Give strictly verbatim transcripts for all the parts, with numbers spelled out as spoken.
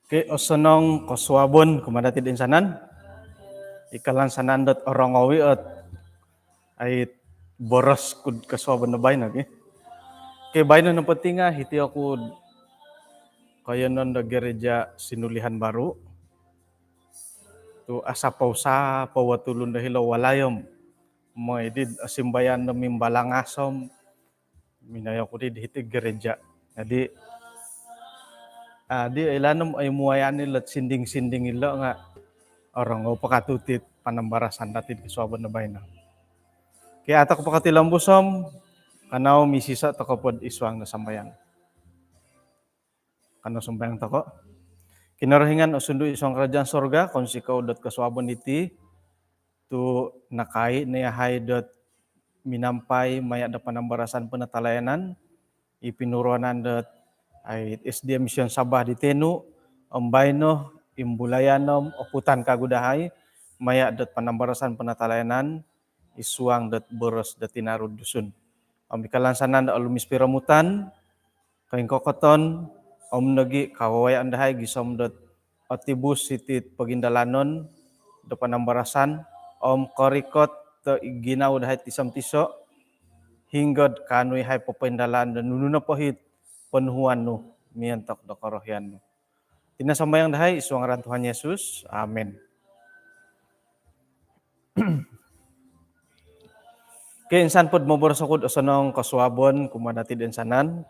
Okey, osonong kosuabon kumaa dati toinsanan. Ikalansanan dot orongou i ot ai boros kud kosuabon do baino, okey. Okey, baino nopo ti nga hiti oku koiyonon do gereja Sinulihan Baru. Tu asapou-sapou o tulun do hilo walai om moi di osimbayan do mimbalangas om minoi oku di hiti gereja. Jadi, ah, di oilaan om oimuayan ilo sinding-sinding ilo nga orongou po katu ti panambarasan dati kosuabon do baino. Okey, au tokou po katilombus om kanou misiso tokou po id suang do sambayang. Kanou sumambayang tokou. Kinorohingan osundu id suang kerajaan sorga, kounsikou dot kosuabon diti tu nakai no yahai dot minampai maya do panambarasan penatalayanan i pinuruanan dot ai S D A Mission Sabah di tinu om baino imbulayan om okutan kagu dahai maya dot panambarasan penatalayanan id suang dot boros do tinaru Dusun. Om ikalansanan do olumis piromutan, koingkokoton om nogi kawawayaan dahai gisom dot otibus hiti pogindalanon do panambarasan om korikot do ginawo dahai tiso-tiso hinggo do kaanu yahai popoindalan do nunu nopo it ponuhuan nu miontok do korohian nu. Iti no sambayang dahai id suang ngaran Tuhan Yesus. Amin. Okey, insan po do moboros oku do osonong kosuabon kumaa dati toinsanan.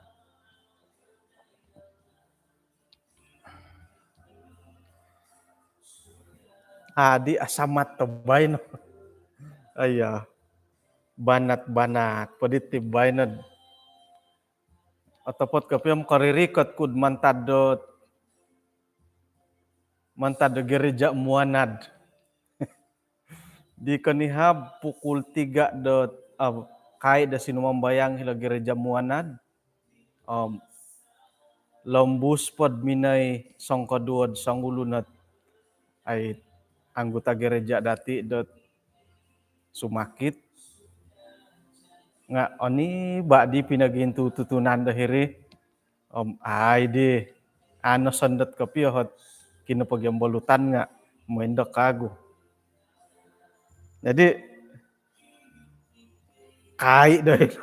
Adi asamat do baino. Aiya. Banat-banat po diti baino. Otopot kopio om koririkot ku do mantad do, mantad do gereja Muanad. Di konihab pukul tiga do, ah, kai do sinumambayang hilo gereja Muanad. Om lombus po do minoi songkoduo do songulun ot ai anggota gereja dati dot sumakit. Nga oni ba di pinogintutunan do hiri. Om ai di ano sondot kopio ot kinopogiambalutan nga moindok kagu. Jadi kai do hiri,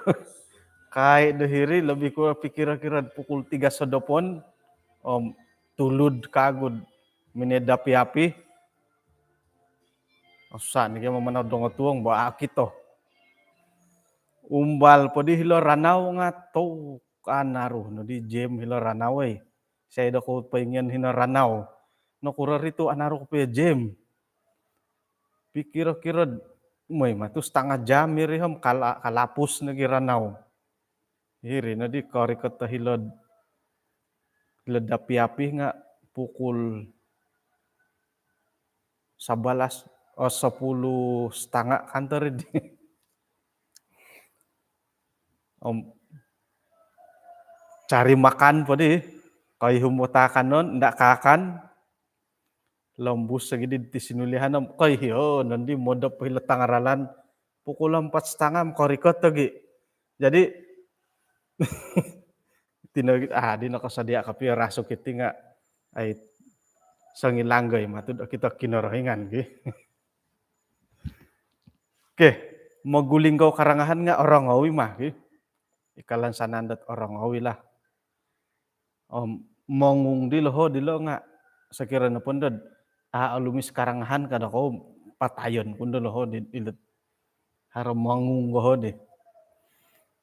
kai do hiri lebih kurang pikir-kira pukul tiga sodopon om tulud kagu minoi do api-api. Osan iki mamanau dongotuong ba akito. Umbal po di hilo Ranau nga tu anaru no di gym hilo Ranau oi. Sai do ku poingion hino Ranau. Nokuro ri tu anaru ku po gym. Pikiro-kiro moi matu setengah jam iri om kala, kalapus nogi Ranau. Iri no di korikot do hilo, hilo do api-api nga pukul sebelas, oh, sepuluh setengah kantor di. Om cari makan po di, koihum o takanon, nda kaakan. Lombus lagi di, di Sinulihan om koiho nondi modop hilo tangaralan pukul empat setengah om korikot lagi. Jadi tino, ah, di nokosodia kopio rasuk iti nga ai songilanggai matu do kito Kinorohingan gi. Okey, moguling kou karangahan nga orongou i mah gi. Ikalansanan dot orongou i lah. Om mongung di loho dilo nga sokiro nopo ndo a olumis karangahan kada kou patayon ku ndo loho di ilo. Haro mongung loho di.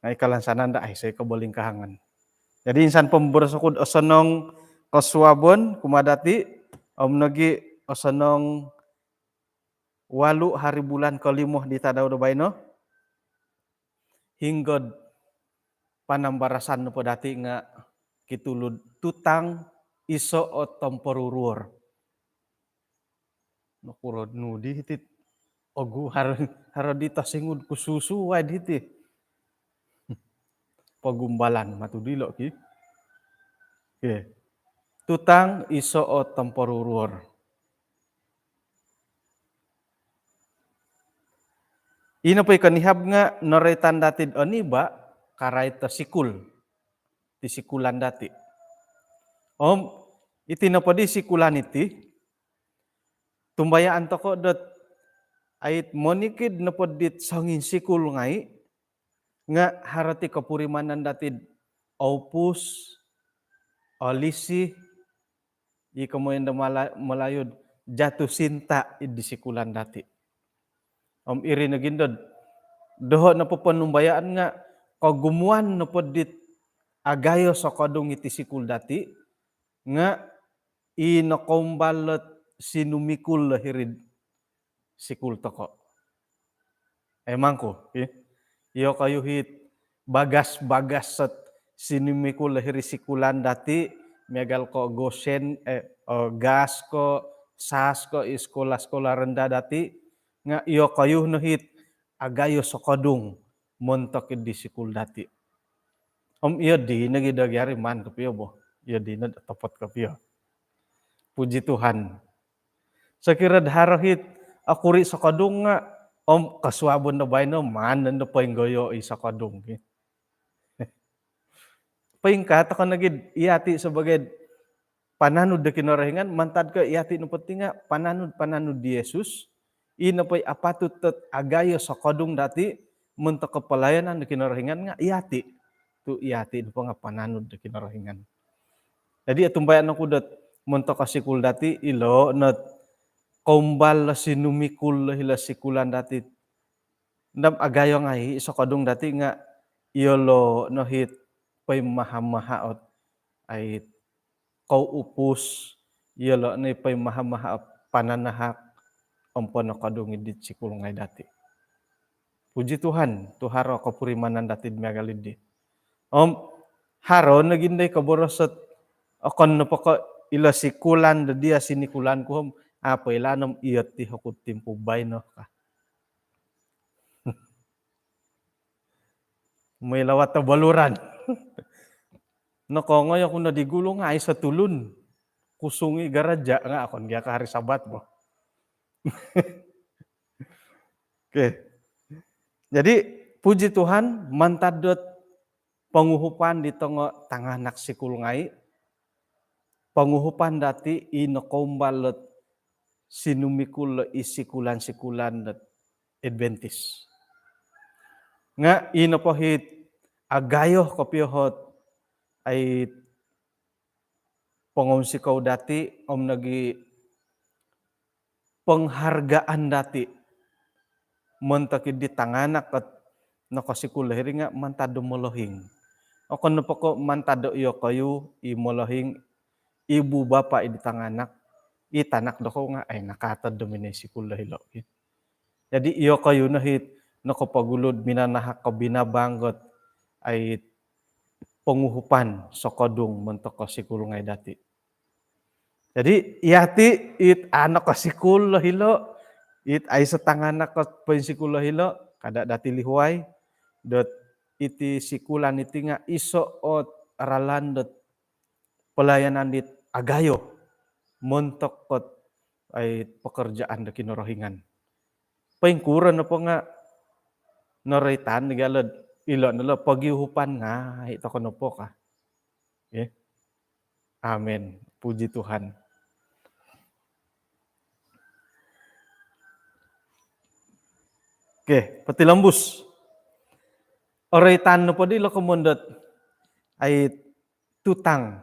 Nga ikalansanan do aiso kobolingkahangan. Jadi insan po moboros oku do osonong kosuabon kumaa dati om nogi osonong walu hari bulan kolimo di tadau do baino. Hinggo do panambarasan nopo dati nga kitulud tutang iso o tomporuruor. Nokuro nu di hiti ogu haro, haro di tosingud ku susuai di hiti. Pogumbalan matu dilo ki. Okey. Tutang iso o tomporuruor. Ino po i konihab nga noroitan dati do oni ba karait do sikul. Ti sikulan dati. Om Iti nopo di sikulan iti, tumbayaan toko dot ait monikid nopo dit songinsikul ngai, nga haro ti kopurimanan dati oupus, olisi, i komoyon do Mala-, Malayu jatuh cinta id di sikulan dati. Om iri nogi ndo, doho nopo ponumbayaan nga kogumuan nopo dit agayo sokodung iti sikul dati, nga i nokoumbal dot sinumikul do hiri'd sikul toko. Emang ku, i. Iyokoyu it bagas-bagas dot sinumikul do hiri sikulan dati, miagal ko Goshen, eh, eh, GAS ko, SAS ko, i sekolah-sekolah rendah dati, nga iyokoyu no it agayo sokodung montok id di sikul dati. Om iyo dino gia do giari maan kopio bo. Iyo dino do otopot kopio. Puji Tuhan. Sokiro do haro it okuri sokodung nga, om kosuabon do baino maan nondo poinggoyo i sokodung ki. Poingkaa toko nogi iyati sebagai pananud do Kinorohingan, mantad ko iyati nopo ti nga pananud-pananud di Yesus, i nopo i apatut dot agayo sokodung dati montok ko pelayanan do Kinorohingan nga iyati. Tu iyati nopo nga pananud do Kinorohingan. Jadi otumbayaan oku dot montok ko sikul dati, ilo no it koumbal do sinumikul do hilo sikulan dati. Ndam agayo ngai i sokodung dati nga iyolo no it poimaha-maha ot ait koupus, iyolo no i poimaha-maha ot pananahak om ponokodung id dit sikul ngai dati. Puji Tuhan, tu haro kopurimanan dati miagal di. Om haro nogi ndo i koboros dot okon nopo ko ilo sikulan do dia sinikulan ku om, a poilaan om iyo ti oku timpu baino ka. Moi lawat do Baluran. Nokoongoi oku no di gulu nga aiso tulun. Kosong i gereja nga okon gia ko hari Sabat bo. Okey. Jadi puji Tuhan, mantad dot ponguhupan di tongo tanganak sikul ngai, ponguhupan dati i nokoumbal dot sinumikul do i sikulan-sikulan dot Adventist. Nga i nopo it agayo kopio ot ait pongunsikou dati om nogi penghargaan dati montok id di tanganak ot nokosikul do hiri nga mantad do molohing. Okon nopo ko mantad do iyokoyu i molohing, ibu bapa id di tanganak, i tanak dokou nga ai nakaatod do minoi sikul do hilo. Jadi iyokoyu no it nokopogulu do minanahak ko binabang dot ait ponguhupan sokodung montok ko sikul ngai dati. Jadi iyati it a nokosikul do hilo, it aiso tanganak ot poinsikul do hilo, kada dati lihuai dot iti sikulan iti nga iso ot ralan dot pelayanan dit agayo montok ot ait pekerjaan do Kinorohingan. Poingkuro nopo nga noroitan di gia lo dot ilo no lo pogiuhupan ngai toko nopo ka. Okey. Amin. Puji Tuhan. Okey, potilombus. Oroitan nopo di lo komoyon dot ait tutang.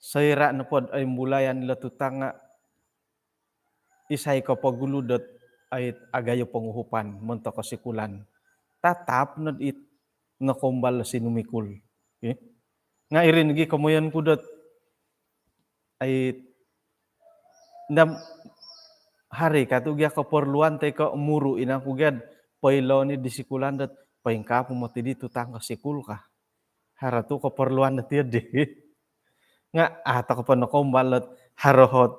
Soira nopo dot oimbulayan ilo tutang nga isai kopogulu dot ait agayo ponguhupan montok ko sikulan. Tatap no it nokoumbal do sinumikul. Okey. Nga iri nogi komoyon ku dot ait ndam haro ka tu gia keperluan toi ko muru inangku gia poilo ni di sikulan dot poingkaa po moti di tutang ko sikul ka. Haro tu keperluan dot iyo di. Nga a toko po nokoumbal dot haro ot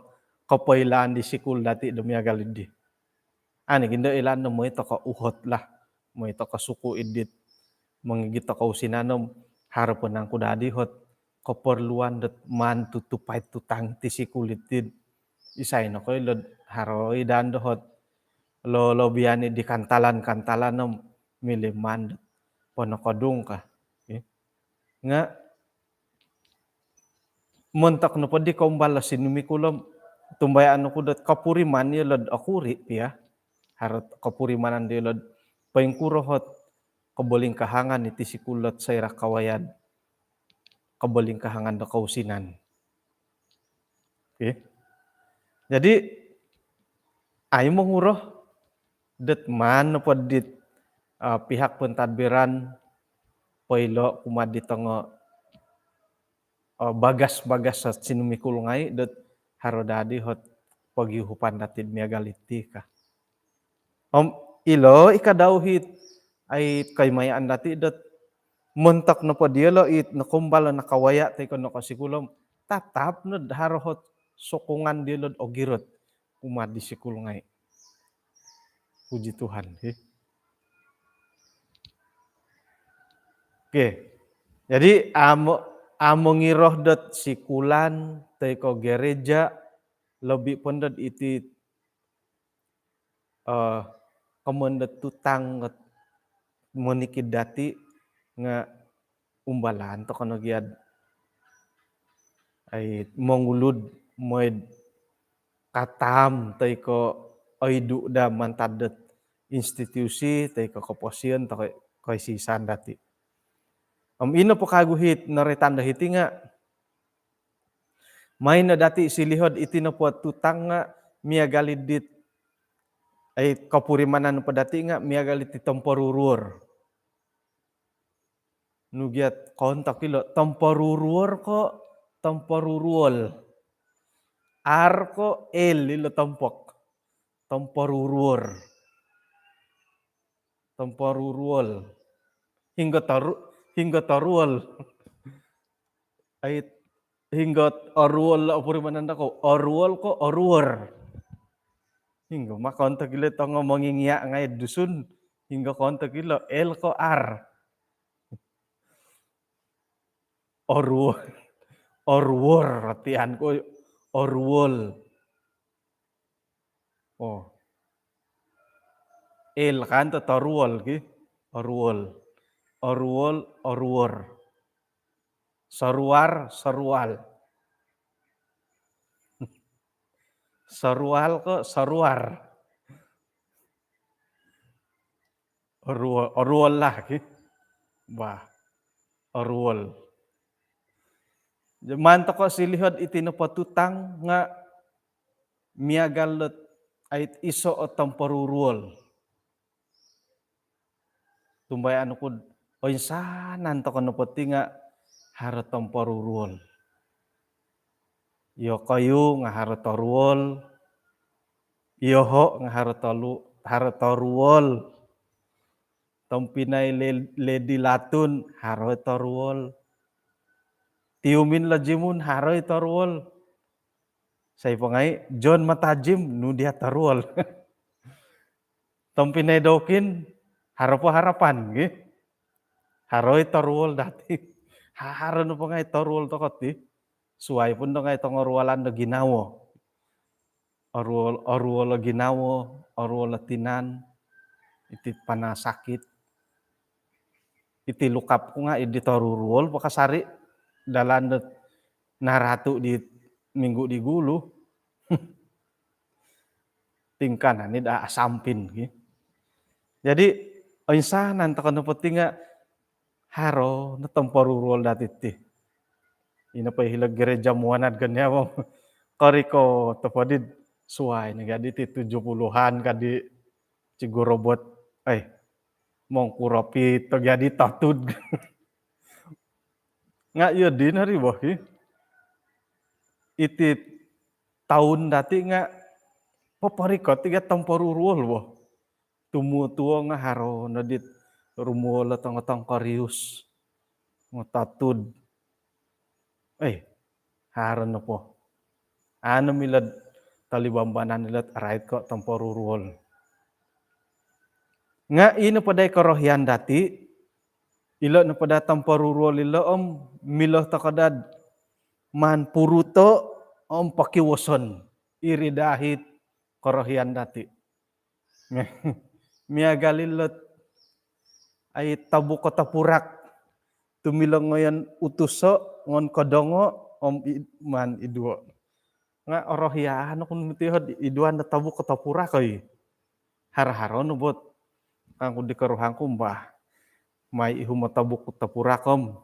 kopoilaan di sikul dati do miagal di. Ani gia ndo ilaan do moi toko uhot lah. Moi toko suku id dit mongigit toko usinan om haro po nangku dadi ot keperluan dot maan tutupai tutang ti sikul diti. Isai nokoilo dot haro i daan do ot lolobian i di kantalan-kantalan om milo maan dot ponokodung ka. Okey. Nga Montok nopo di koumbal o sinumikul om, tumbayaan oku dot kopuriman iyolo'd okuri' pia. Haro kopurimanan diyolo'd poingkuro ot kobolingkahangan iti sikul dot soira' kawaya'd kobolingkahangan do kousinan. Okey. Jadi, ai monguro dot maan nopo dit, ah, pihak pentadbiran poilo' kumaa di tongo, ah, bagas-bagas sinumikul ngai' dot haro daa di ot pogiuhupan dati'd miagal iti ka. Om ilo i' ka dau it ai koimayaan dati' dot montok nopo diyolo' it nokoumbal o nakawaya' toi ko' nokosikul om tatap nod haro ot sokongan diyolo'd ogirot kumaa di sikul ngai'. Puji Tuhan, hi. Okey. Jadi, amo, amo ngiro dot sikulan toi ko' gereja, lobi' po nod iti, eh, komoyon dot tutang dot monikid dati' nga' umbalan toko' no gia'd ai mongulud moi'd katam toi ko' oidu' daa mantad dot institusi toi ko' koposion toi ko' koisisan dati'. Om ino po kagu it noroitan do hiti nga' maan no dati' silihod iti nopo tutang nga' miagal i' dit, ai, kopurimanan nopo dati' nga' miagal iti tomporuruor. Nu gia' koontok ilo', tomporuruor ko' tomporuruol? R ko' L ilo' tompok? Tomporuruor. Tomporuruol. Hinggo toru-, hinggo toruol? Ai, hinggo oruol o purimanan dokou? Oruol ko' oruor? Hinggo ma koontok ilo' tongo mongingia' ngai'd Dusun? Hinggo koontok ilo', L ko' R? Oruol. Oruor, tian ko' oruol. Oh. L kan to toruol ki. Oruol. Oruol, oruor. Soruar, sorual. Sorual ko' soruar? Oruol, oruol lah ki. Bah, oruol. Maan toko' silihod iti nopo tutang nga' miagal dot ai it iso' o tomporuruol. Tumbayaan oku'd oinsanan toko' nopo ti nga' haro tomporuruol. Iyokoyu nga' haro toruol. Iyoho' nga' haro tolu-, haro toruol. Tompinai Le-, Ledi Latun, haro i' toruol. Tiumin Lojimun, haro i' toruol. Sai po ngai', John Matajim, nu dia toruol? Tompinai Dokin, haro po harapan, gi? Haro i' toruol dati'. Ha-, haro nopo ngai' toruol toko' ti. Suwai pun do ngai' tongoruolan do ginawo. Oruol, oruol o ginawo, oruol o tinan, iti panasakit. Iti lukap ku nga' idi toruruol po kasari', dalan do naratu' di minggu di gulu. Tingkanan id a-, asampin, ki. Jadi, oinsanan toko' nopo ti nga' haro no tomporuruol dati' ti. Ino po i' hilo' gereja Muanad Goniamong. Korikot po di'd suwai no gadi ti tujuh puluhan kadi, Cigurobot. Ai, mongkuropit to gadi totud. Nga' iyo dino ri bo, hi. Iti toun dati' nga' poporikot i' gia tomporuruol bo. Tumutuo nga' haro no dit rumuol o tongo tongkorius. Ngototud. Eh, haro nopo. Anu milo'd tolibambanan ilo't arait ko' tomporuruol. Nga' ino po dai korohian dati', ilo' nopo daa tomporuruol ilo' om milo toko' daa'd maan puruto' om pokiwoson. Iri daa it korohian dati'. Miagal ilo't ai tobuk o topurak. Tumilongoyon utuso' ngon kodongo', Om i-, maan iduo. Nga orohian oku no moti hod iduan do tobuk ko topurak oi. Haro-haro no bot. Kangku di koruhang ku, bah. Mai ihum o tobuk ko topurak om.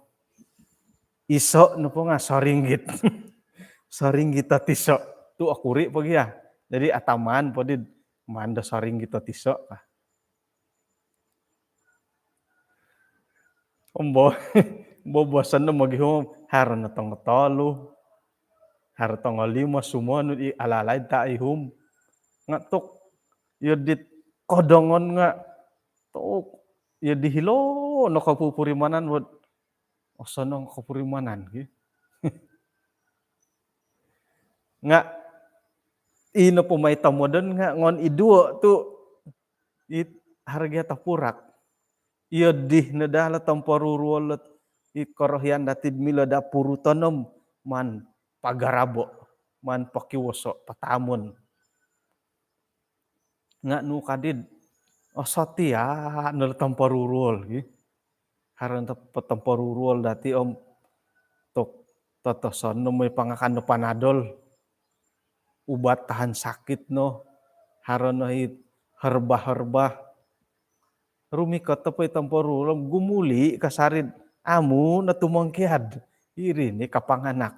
Iso nopo nga soringgit. Soringgit o tiso. Tu okuri po gia. Jadi ataman po di maan do soringgit o tiso ka. Om bo-, boboson no mogihum, haro no tongo tolu, haro tongo limo, sumonu i alalaid ta ihum. Nga tok, iyo dit kodongon nga tok, iyo di hilo no kopupurimanan, wad, osonong kopurimanan, ki. Nga ino po mai tomodon nga ngon iduo tu it harga topurak. Iyo di no daa lo tomporuruol lo it korohian dati milo daa puruton om maan pagarabo, maan pokiwoso, pataamon. Nga nu kadid, osotia no lo tomporuruol, gi. Haro no po tomporuruol dati om tok totoson no moi pangakan no Panadol. Ubat tahan sakit no, haro no it herba-herba. Rumikot po i tomporuruol om gumuli kasari, amu no tumongkiad. Iri ni kapanganak.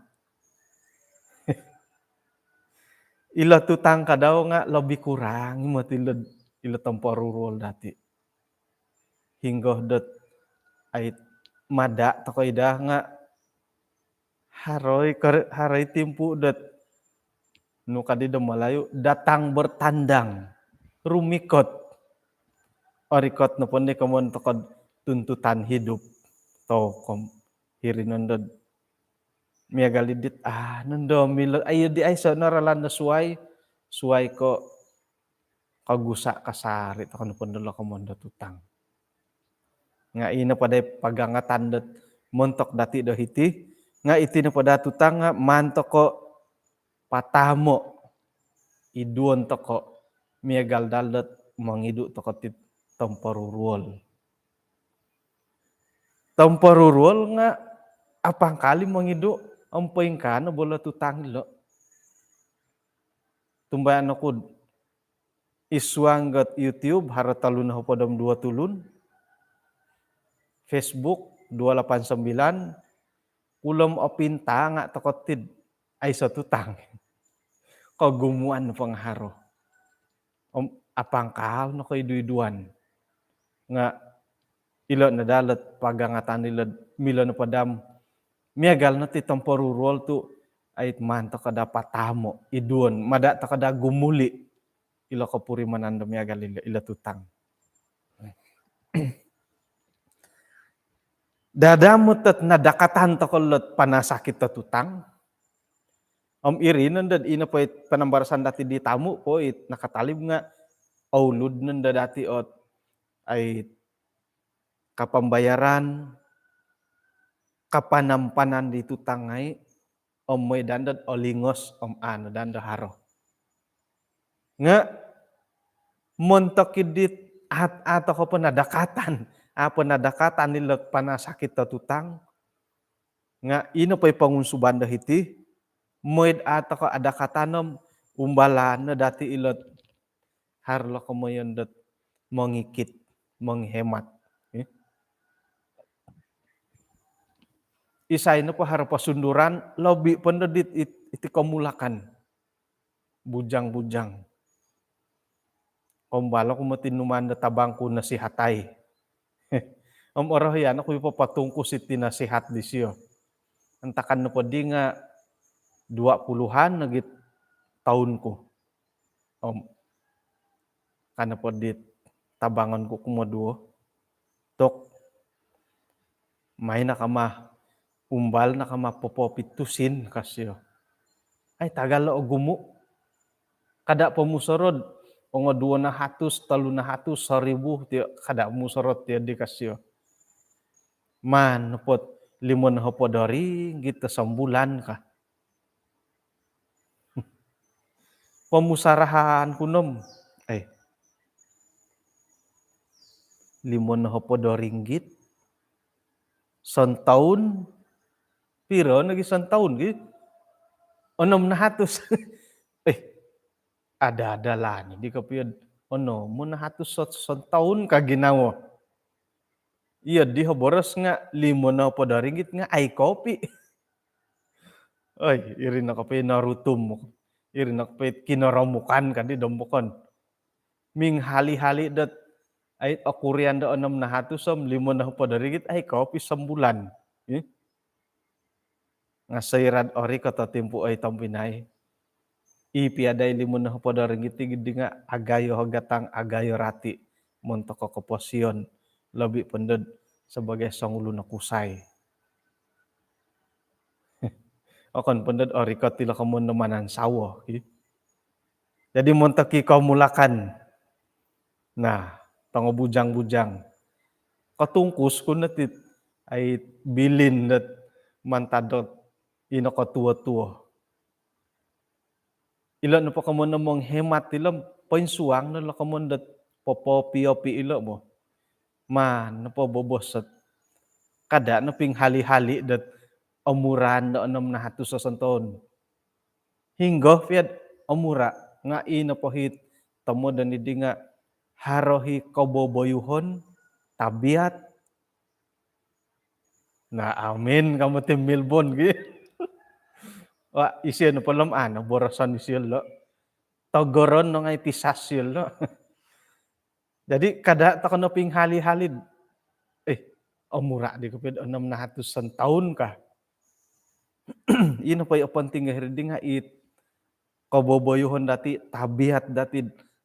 Ilo tutang kadau nga lebih kurang moti ilo, ilo tomporuruol dati. Hinggo dot ai mada toko ida nga haro i kar-, haro i timpu dot nu kadi do Malayu, datang bertandang, rumikot. Orikot nopo ndi komoyon toko tuntutan hidup. Toko hiri nondo miagal i dit, ah, nondo milo, ai di aiso no ralan do suai, suai ko kogusa kasari toko nopo ndo lo komoyon do tutang. Nga ino po daa i pagangatan dot montok dati do hiti, nga iti nopo daa tutang nga maan toko pataamo, iduon toko, miagal daa dot mongidu toko ti tomporuruol. Tomporuruol nga apangkal i mongidu om poingkaa no bo lo tutang ilo. Tumbayaan oku id suang dot YouTube haro tolu nohopod om duo tulun, Facebook dua lapan sembilan, kulom opintanga toko tid aiso tutang. Kogumuan pangaharo. Om apangkal no koidu-iduan. Nga ilo no daa lot pagangatan ilo milo no podam. Miagal no ti tomporuruol tu ait maan toko daa pataamo, iduon, mada toko daa gumuli. Ilo kopurimanan do miagal ilo, ilo tutang. Dadamot dot nadakatan toko lot panasakit do tutang. Om iri nondo ino po it panambarasan dati di tamu po it nakatalib nga oulud nondo dati ot ai kapambayaran, kapanampanan di tutang ngai, om moi dando olingos om ano dando haro. Nga montok i dit at, ato ko panadakatan, a panadakatan ilo panasakit do tutang. Nga ino po i pangunsuban do hiti, moi ato ko adakatan om umbalan no dati ilo haro lo komoyon dot mongikit, monghemat. Eh? Isai nopo haro pasunduran, lobi po ndo dit it-, iti komulakan. Bujang-bujang. Kombalo ku moti numaan do tabang ku nasihatai. Om orohian oku i papatungkus iti nasihat disio. Antakan nopo di nga dua puluhan lagi toun ku. Om kano po di tabangon ku kumoduo, tok, mai no kama, umbal no kama popopitusin kasio. Ai tagal lo ogumu. Kada pomusorod ongo duo nahatus, tolu nahatus, soribu tio, kada pomusorod tio di kasio. Maan nopo limo nohopod do ringgit do sombulan ka. Pomusarahan ku nom. Eh. Limo nohopod do ringgit. Sontoun Piro nogi sontoun ki? Onom nahatus. Eh, ada-ada lah ni di kopio. Onom nahatus sontoun ka ginawo. Iyo di ho boros nga limo nohopod do ringgit nga ai kopi. Oi, iri no kopio norutum. Iri no kopio kinoromukan kadi dombokon. Minghali-hali dot ai okurian do onom nahatus om limo nohopod do ringgit ai kopi sombulan. Eh? Nga soira do orikot o timpu oi tompinai. I piadai limo nohopod do ringgit ti gidi nga agayo ho gatang, agayo rati montok koposion, lobi po ndo do sebagai songulun o kusai. Okon po ndo do orikot ilo komoyon do manansawo ki. Jadi montok i komulakan. Nah, tongo bujang-bujang. Kotungkus ku no ti ai bilin dot mantad dot ino kotuo-tuo. Ilo nopo komoyon do menghemat ilo, poinsuang no lo komoyon dot popoopi-opi ilo bo. Maan nopo bobos dot kada no pinghali-hali dot omuraan do onom nahatus sontoun. Hinggo pia do omura nga i nopo hiti tomod do nidi nga haro hi koboboyuhon, tabiat. Nah, amin kamu tim Milbon gi. Wah, isio nopo lom ano boroson isio lo. Togoron no ngai pisas isio lo. Jadi kada tokou no pinghali-hali. Eh, omura di kopio do onom nahatus sontoun ka. Ino po i oponting hiri di nga it koboboyuhon dati, tabiat dati,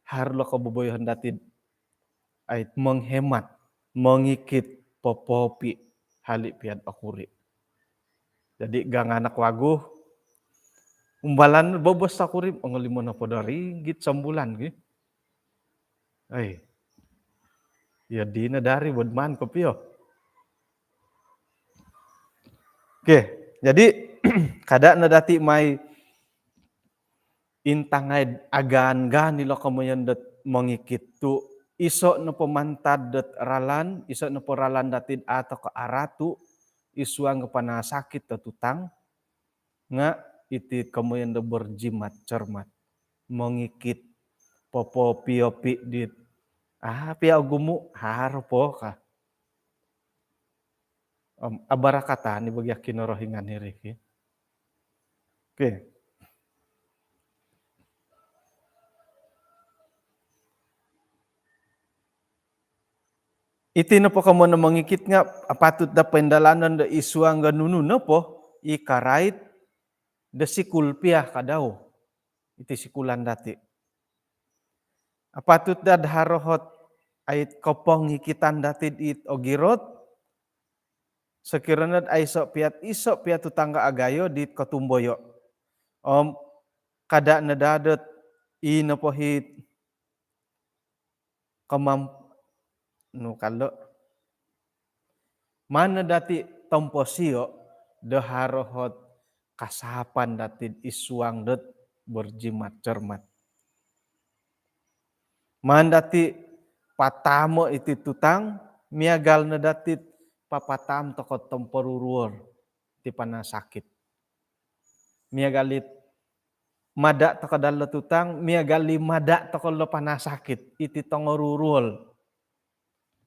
haro lo koboboyuhon dati. Ai menghemat, mengikit, popoopi, hali pia do okuri. Jadi ganganak wagu, umbalan bobos okuri, ongo limo nohopod do ringgit sombulan ki. Ai. Iyo di no dari bodman kopio. Oke, jadi kada no dati mai intangai agaan-gaan ilo komoyon dot mengikit tu iso nopo mantad dot ralan, iso nopo ralan dati do ato ko aratu, id suang panasakit do tutang, nga iti komoyon do berjimat cermat, mengikit, popoopi-opi dit. Ah, pia ogumu, haro po ka. Om abarakatan ni bagi Kinorohingan hiri ki. Oke. Iti nopo komoyon do mengikit nga apatut do poindalanon do id suang do nunu nopo i karait do sikul pia kadau. Iti sikulan dati. Apatut do haro hot ai kopongikitan dati dit ogirot, sokiro no do aiso pia, iso pia tutang do agayo dit kotumboyo. Om kada no daa dot i nopo hiti kemam-, nu ka lo. Maan no dati tomposio do haro hot kasapan dati id suang dot berjimat cermat. Maan dati patamo iti tutang, miagal no dati papatam tokou tomporuruol ti panasakit. Miagal it mada tokou dalo tutang, miagal i mada tokou lo panasakit, iti tongoruruol.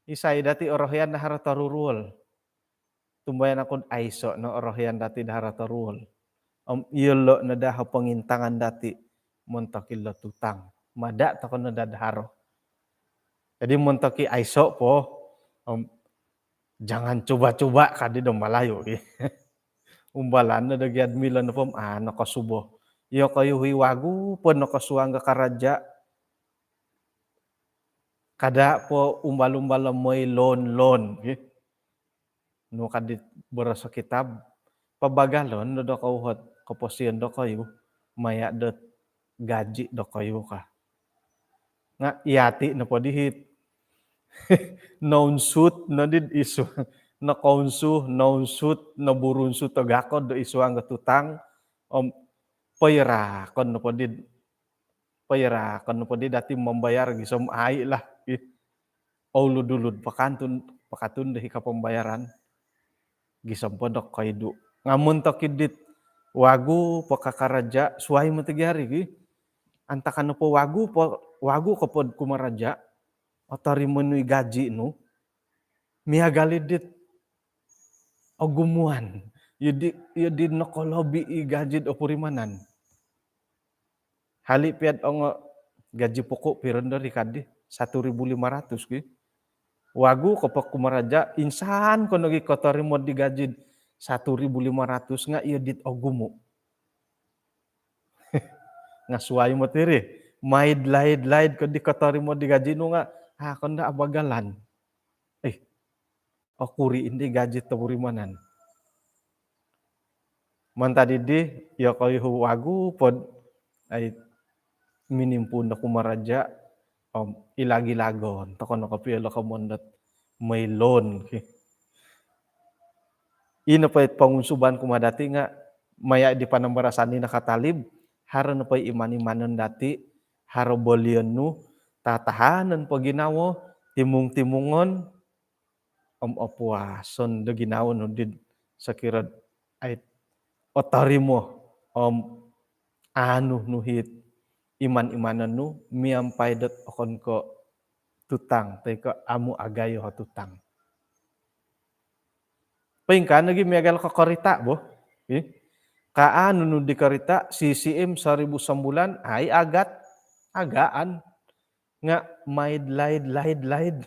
Isai dati orohian do haro toruruol? Tumbayaan oku do aiso no orohian dati do haro toruruol. Om iyolo no daa pongintangan dati montok ilo tutang. Mada tokou no daa do haro. Jadi montok i aiso po, om jangan cuba-cuba kadi do Malayu ki. Umbalan no do gia do milo nopo om, ah, nokosubo. Iyokoyu hi wagu po nokosuang do karaja. Kada po umbal-umbal moi loan-loan ki. Nu kadi boros kitab, pabagalon no dokoyu hot koposion dokoyu maya dot gaji dokoyu ka. Nga yati nopo di hiti nounsut no di id su-, nokounsu, nounsut, noburunsut o gakod do id suang do tutang, om poirakon nopo di, poirakon nopo di dati membayar gisom ai lah. Ih. Oulud-ulud pakantun, pakatun do hika pembayaran. Gisom po do koidu. Ngamun tokidit wagu po kakaraja, suai mati gia ri gi. Antakan po wagu po, wagu kopod kumaraja, otorimo nu i gaji nu, miagal idit ogumuan. Iyo di, iyo di nokolobi i gaji do purimanan. Hali piad ongo gaji pokok piron dari kadi, satu ribu lima ratus ki. Wagu kopo kumaraja, insan ko nogi kotorimo di gaji satu ribu lima ratus nga iyo dit ogumu. Nga suai mati ri, maid laid laid ko di kotorimo di gaji nu nga, ah, konda abagalan. Eh, okuri indi gaji topurimanan. Mantad idi, iyo koyu wagu pod, ai, minimpuun do kumaraja, om ilag-ilagon toko no kopio lo komon dot mailon ki. Ino po it pongunsuban kumaa dati nga maya di panambarasan ni nakatalib, haro nopo iman-imanon dati, haro bolion nu, tatahanon po ginawo, timung-timungon, om opuason do ginawo nu did sokiro ai otorimo, om anu nu hit iman-imanon nu miampai dot okon ko tutang, toi ko amu agayo ho tutang. Poingkaa nogi miagal ko korita bo. Ih. Kaa nunu di korita, C C M seribu sembilan, ai agat, agaan. Nga maid laid, laid, laid.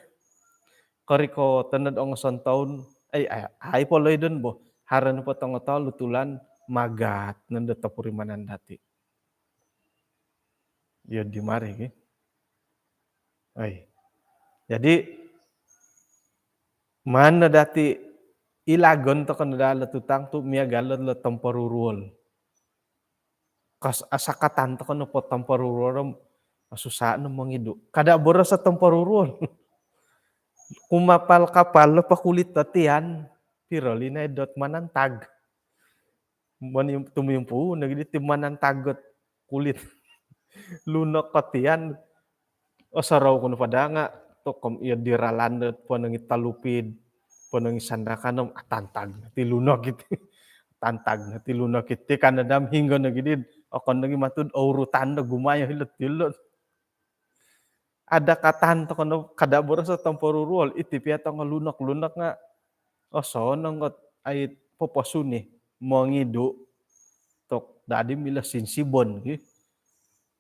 Koriko tonod ongoson toun, ai, ai, ai po loidon bo. Haro nopo tongo tolu tulan, magat nondo topurimanan dati. Iyo di mari ki. Ai. Jadi, mana dati ilagon toko no dalo tutang tu miagal lo temporuruol. Kas asakatan toko no po temporuruol, susa no mongidu. Kada boroso temporuruol. Kumapal-kapal lo pakulit do tian, piro linaid dot manantag. Mani tumimpu nogi di timanan tagot kulit. Lunok ko tian, osorou ku no pada nga, tokom iyo di ralan do ponongi talupid, ponongi sandakan om, atantag no ti lunok iti. Atantag no ti lunok iti, kan adam hinggo nogi di, okon nogi matud, ourutan do gumayo hilot-hilot. Ada katan toko no kada boroso temporuruol, iti pia tongo lunok-lunok nga osonong ot ai poposuni, mongidu tok dadi milo sinsibon ki.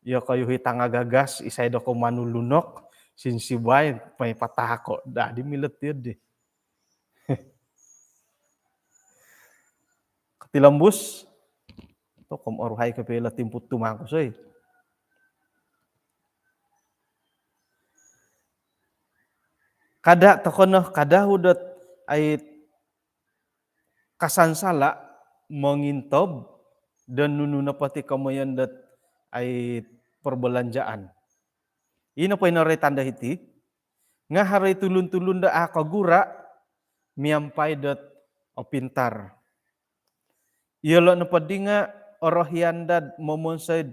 Iyo koyu hi tanga gagas, isai doko manu lunok, sinsibai, mai patako, dadi milo tiyo di. Katilombus, tokom oruhai kopio ilo timpu tumangkus, oi. Kada toko no, kada hudot ai kasansala mongintob do nunu nopo ti komoyon dot ai perbelanjaan. Ino po ino roitan do hiti, nga haro i tulun-tulun do a kogura miampai dot opintar. Iyolo nopo di nga orohian dad momonsoi'd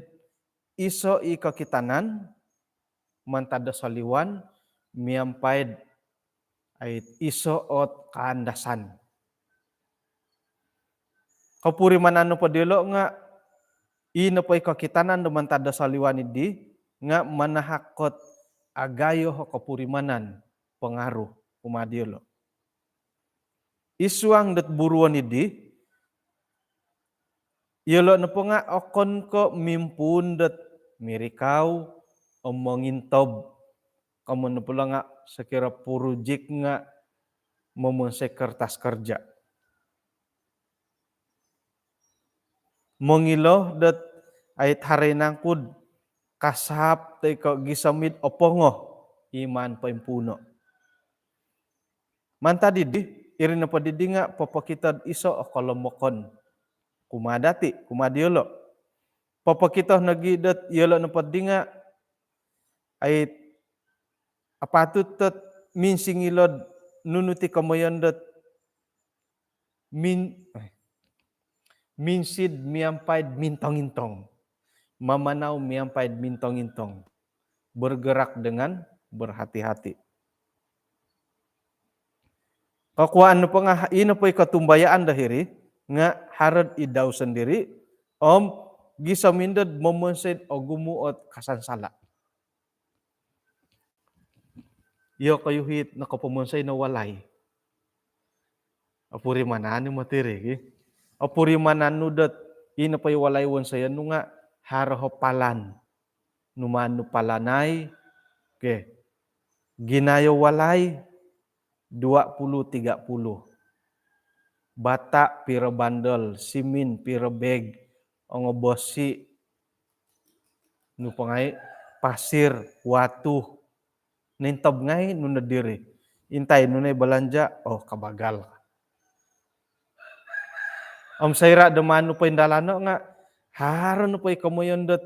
iso i kokitanan mantad do soliwan miampai'd ai iso ot kaandasan. Kopurimanan nopo diolo nga i nopo i kokitanan do mantad do soliwan idi nga manahak ot agayo o kopurimanan, pengaruh kumaa diolo. I suang dot buruon idi, iyolo nopo nga okon ko mimpuun dot mirikau om mongintob. Komo nopo lo nga sokiro purujik nga momonsoi kertas kerja. Mongilo dot ai haro i nangku'd kasap toi ko gisom id opongo i maan poimpuuno. Mantad idi, iri nopo didi nga popokito'd iso o kolomokon kumaa dati, kumaa diolo. Popokito nogi dot iyolo nopo di nga ai apatut dot minsingilo'd nunu ti komoyon dot min-, eh, minsid miampai'd mintong-intong. Mamanau miampai'd mintong-intong. Bergerak dengan berhati-hati. Kokuaan nopo nga, i nopo i kotumbayaan do hiri, nga' haro'd id dau sondiri' om gisom indo'd momonsoi ogumu' ot kasansala'. Iyokoyu hit nokopomonsoi no walai. Opurimanan ni moti ri gi. Opurimanan nu dot ino po i walai wonsoyon nu nga' haro ho palan. Nu maan nu palanai. Okey. Ginayo walai dua puluh tiga puluh. Bata' piro bandel, simin piro beg, ongo bosi, nu po ngai', pasir, watu. Nintob ngai' nu noddi ri. Intai nu nai balanja', oh, kabagal. Om soira' do maan nu po indalano' nga' haro nu po i komoyon dot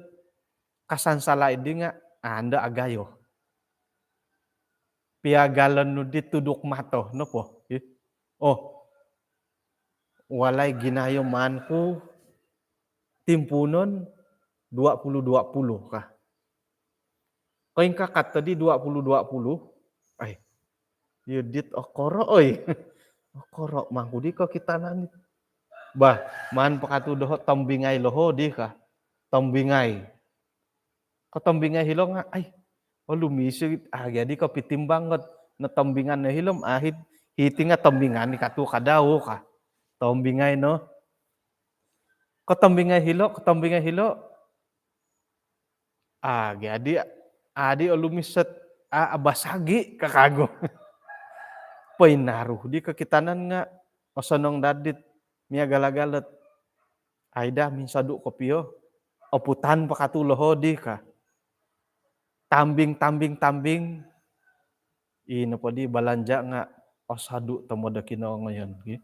kasansala' iddi nga' ando agayo. Piagalon nu di tuduk mato nopo. Ih. Oh. Walai ginayo maan ku timpuunon dua puluh dua puluh ka. Koingkakat toddi dua puluh dua puluh. Ai. Iyo dit okoro' oi. Okoro' mangku di kokitanan. Bah, maan po katu' doho' tombingai loho di ka. Tombingai. Kotombingai hilo nga', ai, olumis i, ah, jadi kopitimbang kot notombingan no hilo om, ah, hit-, hiti nga' tombingan ni katu' kadau ka. Tombingai no. Kotombingai hilo, kotombingai hilo. Ah, jadi, adi olumis ot, ah, abasagi' ka kagu. Poinaru di kokitanan nga' osonong daddi't miagal-agal ot. Ai daa minsodu' kopio, oputan po katu' loho di ka. Tambing, tambing, tambing. Ino po di balanja' nga' osodu' tomod do kinongoyon, ki.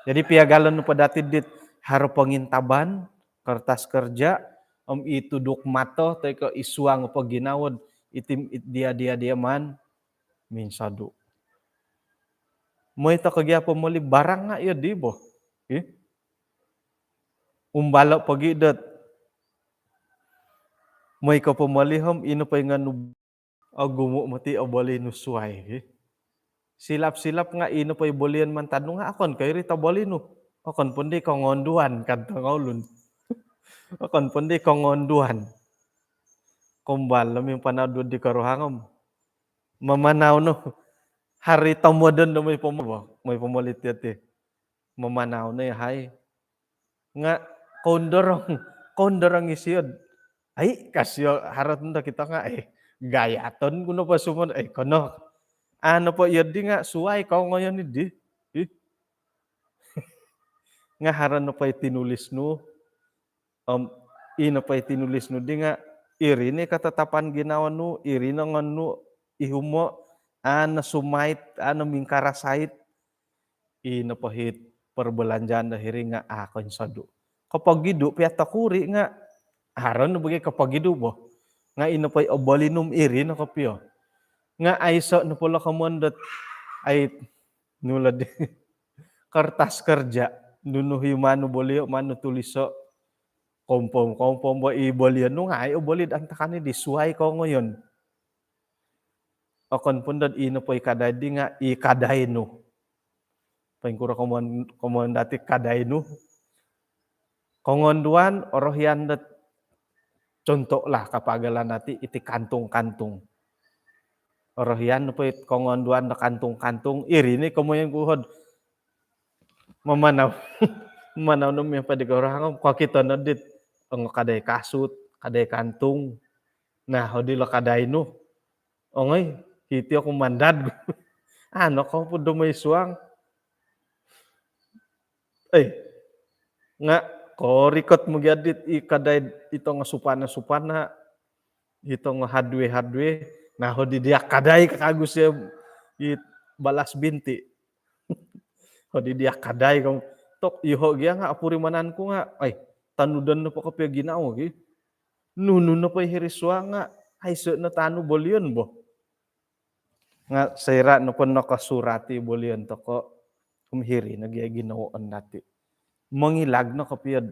Jadi piagalon nu po dati' dit haro pongintaban, kertas kerja, om i tuduk mato, toi ko' i suang po ginawo'd iti, it, dia, dia, dia maan minsodu'. Moi toko' gia pomoli barang nga' iyo di bo. Ih. Umbalo' pogi' dot moi ko pomoli om ino po i nga' nu ogumu' moti' oboli nu suwai, ih. Silap-silap nga' ino po i bolion mantad nu nga' okon ko' iri toboli nu. Okon pondi kongonduan kad tongoulun. Okon pondi kongonduan. Kombal lo mimpanau duo di koruhang om mamanau no. Hari tomodon do moi pomo-, moi pomoli ti ati. Mamanau no yahai. Nga' koundorong, koundorong isio'd. Ai, ka sio harot no kito nga', eh, gayaton ku nopo sumon, eh, kono. Anu po iyo di nga' suwai kongoyon iddi. Ih. Nga' haro nopo i tinulis nu. Om, ino po i tinulis nu di nga', iri ni katatapan ginawo nu, iri no ngon nu, ihumo', ano sumait, ano mingkarasait, ino po hit perbelanjaan do hiri nga', ah, koinsodu'. Kopogidu' pia tokuri' nga', haro no bagi kopogidu' bo. Nga' ino po i oboli nu om iri no kopio. Nga' aiso' no po lo komon dot, ai, nu lo di. Kertas kerja. Nunu hi manu bolio', manu tuliso'. Kompom, kompom bo i bolio' nu ngai' oboli'd antakan i di suwai kongoyon. Okon pun dot ino po i kadai di nga' i kadai nu. Poingkuro komon, komon dati' kadai nu. Kongonduan, orohian dot contoh lah kapaagalan dati' iti kantung-kantung. Orohian nopo it kongonduan do kantung-kantung, iri ni komoyon ku hod mamanau. Mamanau no miampai di koruhang om kokito no dit ongo kadai kasut, kadai kantung. Nah, hodi lo kadai nu. Ongoi, hiti oku mandad. Ano ko po do moi suang. Eh, nga' korikot mogi adit i kadai ito nga' supana-supana, ito nga' hardware-hardware. Nah, hodi dia kadai ka kagu sio i balas binti. Hodi dia kadai kong tok iho' gia nga' apurimanan ku nga', ai, tanudon nopo kopio ginawo gi. Nunu nopo i hiri suang nga', aiso' no tanu bolion bo. Nga' soira' nopo nokosurat i bolion toko', om hiri no gia ginawoon dati'. Mongilag no kopio'd,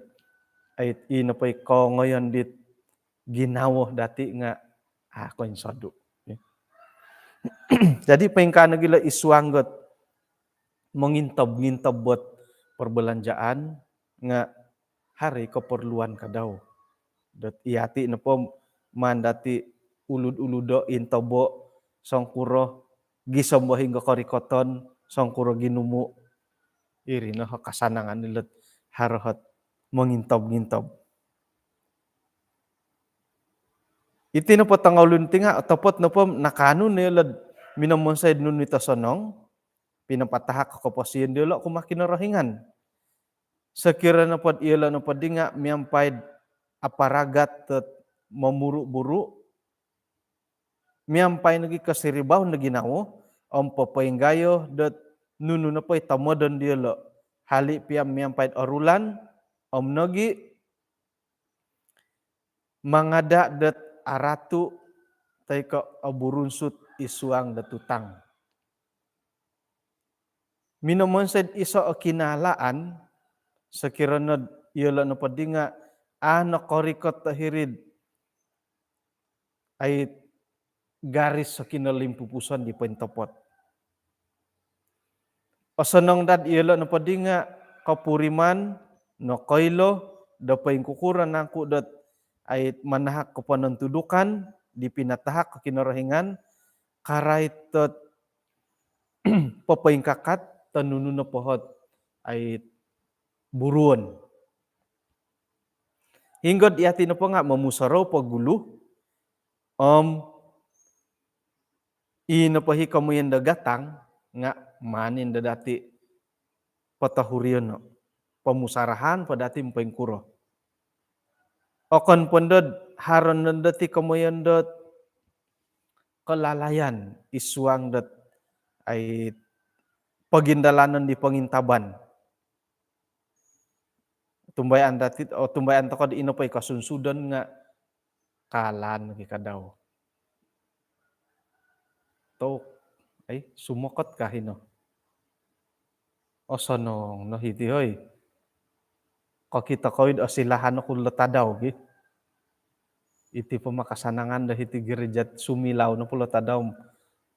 ai, ino po i kongoyon dit ginawo dati' nga', ah, koinsodu'. Jadi poingkaa nogi lo i suang got mongintob-ngintob bot perbelanjaan nga haro i keperluan ka dau. Dot iyati nopo maan dati ulud-uludo, intobo songkuro gisom do hinggo korikoton, songkuro ginumu. Iri no kasanangan dilo dot haro ot mongintob-ngintob. Iti nopo tongoulun ti nga otopot nopo nakaanu no iyolo do minomonsoi do nunu it osonong, pinapatahak koposion diolo kumaa Kinorohingan. Sokiro nopo do iyolo nopo di nga miampai do aparagat dot momuru-buru, miampai nogi kosiribaon do ginawo om popoinggayo dot nunu nopo i tomodon diolo, hali pia miampai do orulan om nogi mangada dot aratu toi ko oburunsut id suang dot utang. Minomonsoi do iso o kinaalaan, sokiro no do iyolo nopo di nga a nokorikot do hiri do ai garis o kinolimpupuson di pointopot. Osonong daa do iyolo nopo di nga kopuriman, nokoilo do poingkukuro nangku dot ai manahak koponontudukan di pinatahak Kinorohingan, karait dot popoingkakat do nunu nopo ot ai buruon. Hinggo do iyati nopo nga momusorou po gulu om i nopo i komoyon do gatang nga maan no dati potohurion no, pomusarahan po dati om poingkuro. Okon po ndo do haro no dati komoyon dot kelalaian id suang dot ai pogindalanon di pongintaban. Tumbayaan dati, oh, tumbayaan tokou do i nopo i kosunsudon nga kalaan nogi ka dau. Tu, ai, sumokot ka hino. Osonong no hiti, hoi. Kokito kou do osilahan oku lo tadau gi. Iti po makasanangan do hiti gereja, sumilau nopo lo tadau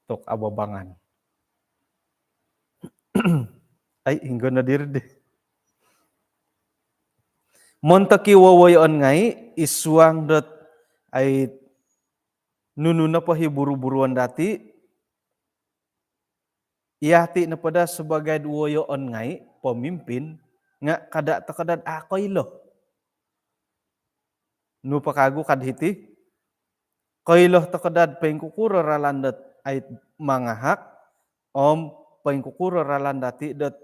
tu ababangan. Ai, hinggo no diri di. Montok i wowoyoon ngai id suang dot ai nunu nopo i buru-buruon dati, iyati nopo daa sabaagi do woyoon ngai, pemimpin, nga kada tokou daa do a koilo. Nu po kagu ka do hiti, koilo tokou daa do poingkukuro ralan dot ai mangahak om poingkukuro ralan dati dot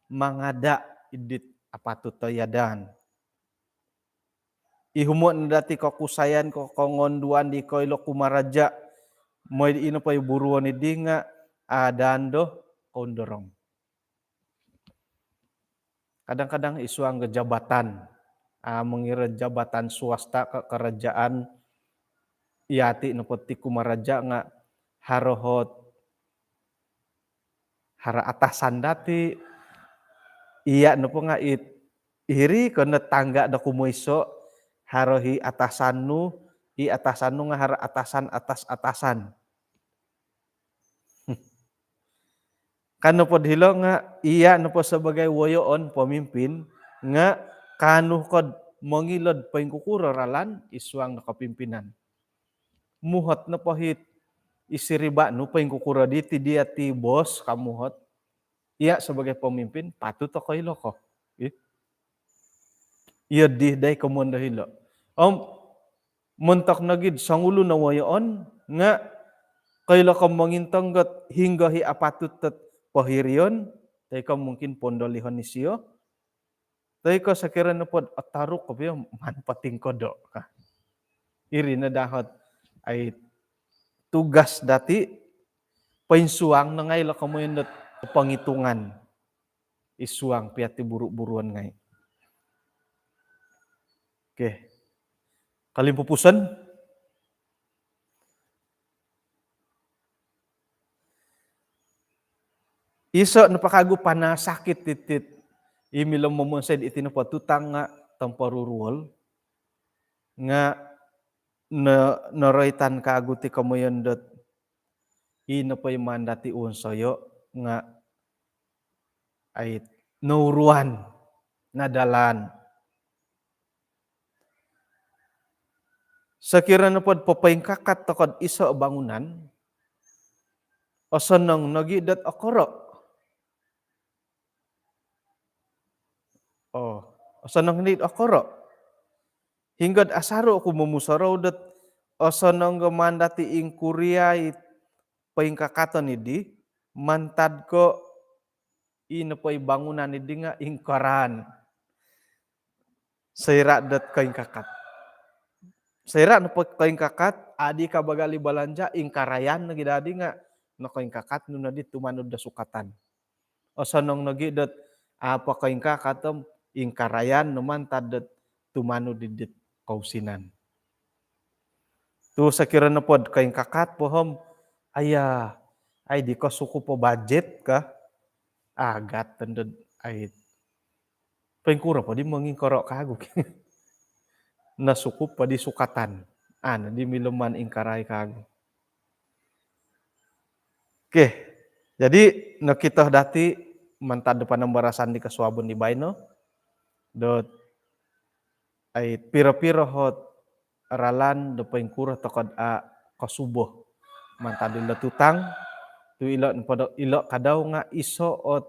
mangada id dit apatut do iadaan. Ihumo no dati kokusayan, kokongonduan di koilo kumaraja, mooi do i nopo i buruon di nga aadaan do koundorong. Kadang-kadang id suang do jabatan, ah, mongiro jabatan swasta ko kerajaan, iyati nopo ti kumaraja nga haro ot, haro atasan dati, iya nopo nga it, iri ko no tangga do kumoiso, haro i atasan nu, i atasan nu nga haro atasan atas atasan. Ka nopo do hilo nga iya nopo sabaagi woyoon, pemimpin, nga kaanu ko do mongilo do poingkukuro ralan id suang do kepimpinan. Muhot nopo it isiriba nu poingkukuro diti, dia ti bos ka, muhot. Iya sabaagi pemimpin patut do koilo ko. Ih. Iya di dai komoyon do hilo. Om montok nogi do songulun o woyoon nga koilo ko mongintong dot hinggo i apatut dot pohirion, toi ko mungkin pondolihon isio, toi ko sokiro nopo do otoruk kopio, maan potingkodo ka. Iri no daa ot ai tugas dati, poinsuang no ngai lo komoyon dot pongitungan id suang pia ti buru-buruon ngai. Okey. Kolimpupuson. Iso nopo kagu panasakit diti, i milo momonsoi diti nopo tutang nga temporuruol, nga no-, noroitan kagu ti komoyon dot i nopo i maan dati wonsoyo nga ai nouruan, nadalaan. Sokiro nopod popoingkakat toko'd iso' bangunan, osonong nogi' dot okoro'. Oo, osonong nogi' dot okoro'. Hinggo'd asaru' oku momusorou dot osonong ga' maan dati' ingkuriai poingkakaton iddi, mantad ko' i nopo i bangunan iddi nga' ingkaraan. Soira' dot koingkakat. Soira' nopo koingkakat, adi kabagal i balanja', ingkarayan nogi' daddi nga' nokoingkakat nu noddi tumanud do sukatan. Osonong nogi' dot a' po koingkakat om ingkarayan no mantad dot tumanud iddit kousinan. Tu' sokiro nopod koingkakat po om, aya, ai di ko' sukup o bajet ka, agat tondod ai. Poingkuro po di mongingkoro' kagu. Nosukup po di sukatan. Anu di milo maan ingkarai kagu. Okey. Jadi, nokito dati' mantad do panambarasan di kosuabon di baino dot ai piro-piro ot ralan do poingkuro toko'd a' kosubo mantad ilo tutang, tu' ilo' nopo do, ilo' kadau nga' iso' ot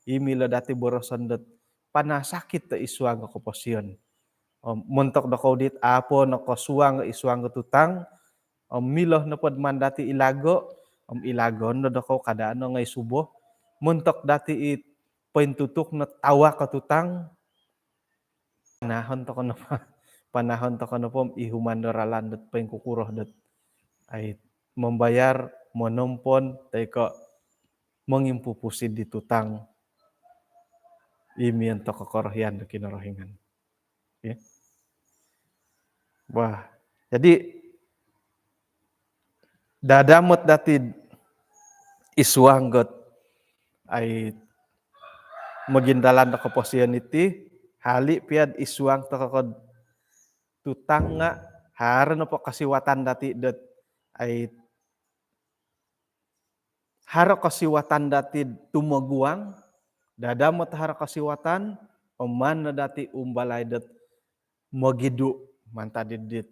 i milo dati' boroson dot panasakit do id suang do koposion. Om montok dokou dit a' po nokosuang id suang do tutang, om milo nopod maan dati' ilago', om ilagoon no dokou kada' no ngai' subo. Montok dati' it pointutuk no tawak o tutang, panahon toko' nopo, panahon toko' nopo om ihuman do ralan dot poingkukuro dot ai mambayar, monompon, toi ko' mongimpupusi di tutang i miontok o korohian do Kinorohingan. Okey. Wah, jadi dadamot dati'd id suang dot ai mogindalan do koposion iti, hali' pia'd id suang toko' ko'd tutang nga' haro nopo kosiwatan dati' dot ai haro kosiwatan dati'd tumoguang, dadamot haro kosiwatan, om maan no dati' umbalai dot mogidu' mantad iddit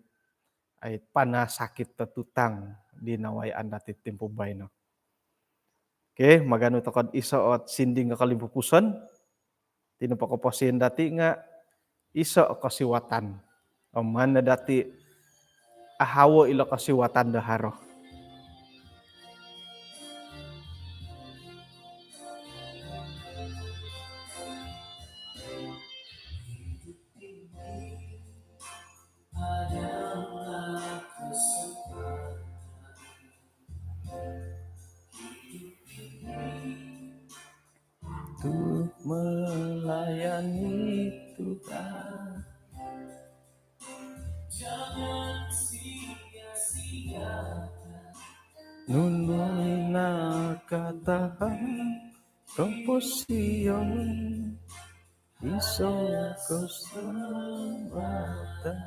ai panasakit do tutang di nawayaan dati'd timpu baino. Okey, maganu toko'd iso' ot sinding kolimpupuson. Iti nopo koposion dati' nga' iso' o kosiwatan. Om maan no dati' ahawo' ilo kosiwatan do haro. Untuk melayani Tuhan. Jangan sia-siakan. Nunu nakatahan koposion. Iso' keselamatan.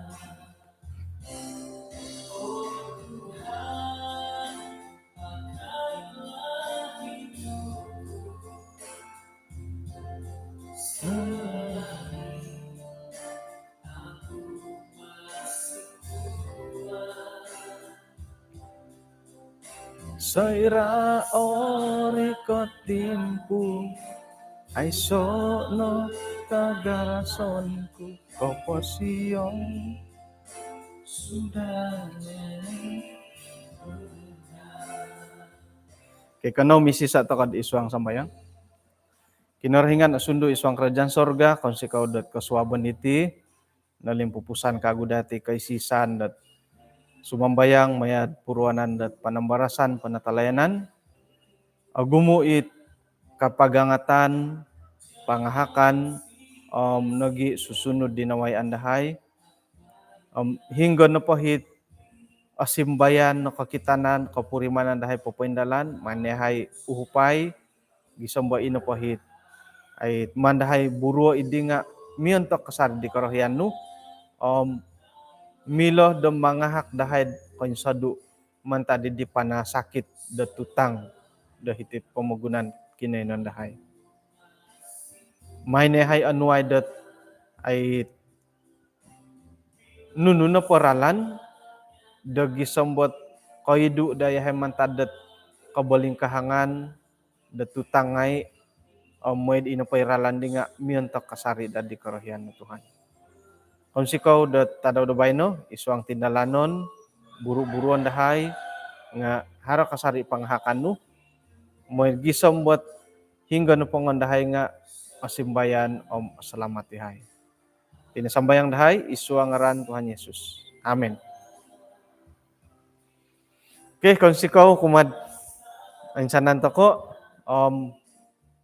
Soira' orikot timpu, aiso' no kagarason ku koposion. Sudah. Okey, kanou misisa' toko'd id suang sambayang. Kinorohingan osundu id suang karajaan sorga, kounsikou dot kosuabon iti, nolimpupusan kagu dati' koisisan dot sumambayang maya'd puruanan dot panambarasan panatalayanan. Ogumu' it kapagangatan, pangahakan, om nogi' susunud di nawayaan dahai. Om hinggo nopo it osimbayan, nokokitanan, kopurimanan dahai popoindalan, maan dahai uhupai, gisom do ino po it ai maan dahai buruo' iddi nga' miontok kasari di korohian nu, om milo do mangahak dahai'd koinsodu' mantad iddi panasakit do tutang do hiti'd pomogunan kinoiyonon dahai. Mai no yahai onuai dot ai nunu nopo ralan do gisom dot koidu daa yahai mantad dot kobolingkahangan do tutang ngai, om mooi do i nopo i ralan di nga miontok kasari daa di korohian nu Tuhan. Kounsikou do tadau do baino, id suang tindalanon, buru-buruon dahai nga haro kasari pangahakan nu, mooi do gisom dot hinggo nopongo dahai nga osimbayan om osalamat dahai. Iti no sambayang dahai id suang ngaran Tuhan Yesus. Amin. Okey, kounsikou kumaa toinsanan tokou, om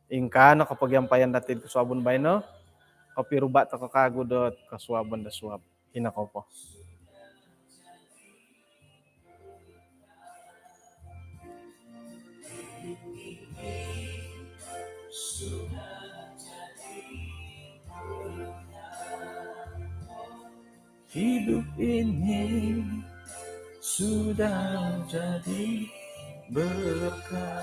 ingkaa no kopogiampayan dati id kosuabon baino, kopiruba tokou kawagu dot kosuabon do suab. Ino kou po. Hidup ini sudah jadi berkat.